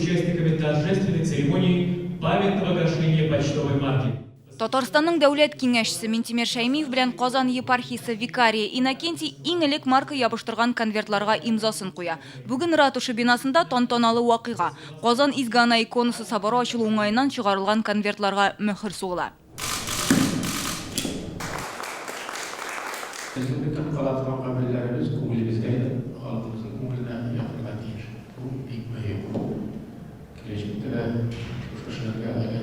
участниками торжественной церемонии памятного гашения почтовой марки. Татарстанның Дәүләт Киңәшчесе Минтимер Шәймиев белән Казан епархиясе викарие Иннокентий иң элек марка ябыштырган конвертларга имзасын куя. Бүген Ратуша бинасында тантаналы вакыйга, Казан Изге Ана иконасы соборы ачылу уңаеннан чыгарылган конвертларга мөһер сугыла. Безнең бөтен кыла торган гамәлләребез күңелебезгә, халкыбызның күңеленә якынга тиеш. Бу бик мөһим. Киләчәктә дә шушы эшләргә әле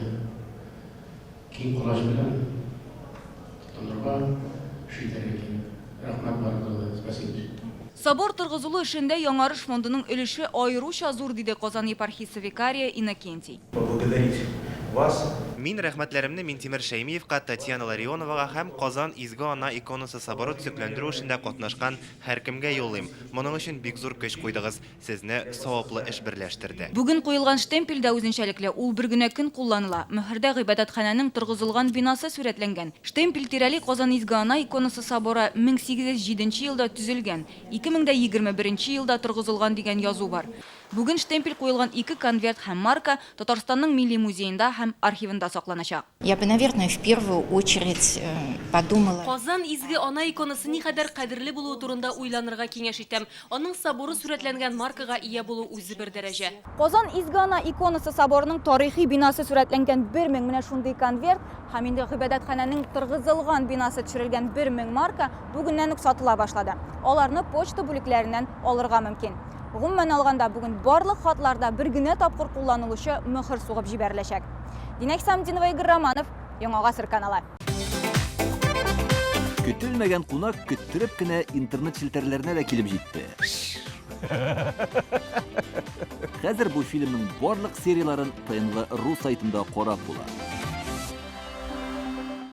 киң колач белән тотынырга, эш итәргә кирәк. Рәхмәт барыгызга да. Спасибо. Собор торгызылу эшендә Яңарыш фондының өлеше аеруча зур, диде Казан епархиясе викарие Иннокентий. Поблагодарить вас. Мин рәхмәтләремне Минтимер Шәймиевка, Татьяна Ларионовага һәм Казан Изге Ана иконасы соборы төзекләндерү эшендә катнашкан һәркемгә юллыйм. Моның өчен бик зур көч куйдыгыз. Сезне саваплы эш берләштерде. Бүген куелган штемпель дә үзенчәлекле, ул бер генә көн кулланыла. Мөһердә гыйбадәтханәнең торгызылган бинасы сурәтләнгән. Штемпель тирәли Казан Изге Ана иконасы соборы 1807 нче елда төзелгән, 2021 елда торгызылган дигән язу бар. Бүген штемпель куелган ике конверт һәм марка Татарстанның Милли музеенда һәм архивында сакланачак. Я бы, наверное, в первую очередь подумала. Казан Изге Ана иконасы никадәр кадерле булуы турында уйланырга киңәш итәм. Аның соборы сурәтләнгән маркага ия булу үзе бер дәрәҗә. Казан Изге Ана иконасы соборының тарихи бинасы сурәтләнгән 1000 менә шундый конверт һәм инде гыйбадәтханәнең торгызылган бинасы төшерелгән 1000 марка бүгеннән үк сатыла башлады. Аларны почта бүлекләреннән алырга мөмкин. Гомумән алганда, бүген барлык хатлар да бер генә тапкыр кулланылучы мөһер сугып җибәреләчәк. Динә Хисамтдинова, Игорь Романов, Яңа Гасыр каналы. Көтелмәгән кунак көттереп кенә интернет челтәрләренә дә килеп җитте. Хәзер бу фильмның барлык серияләрен ТНВ.ру сайтында карап була.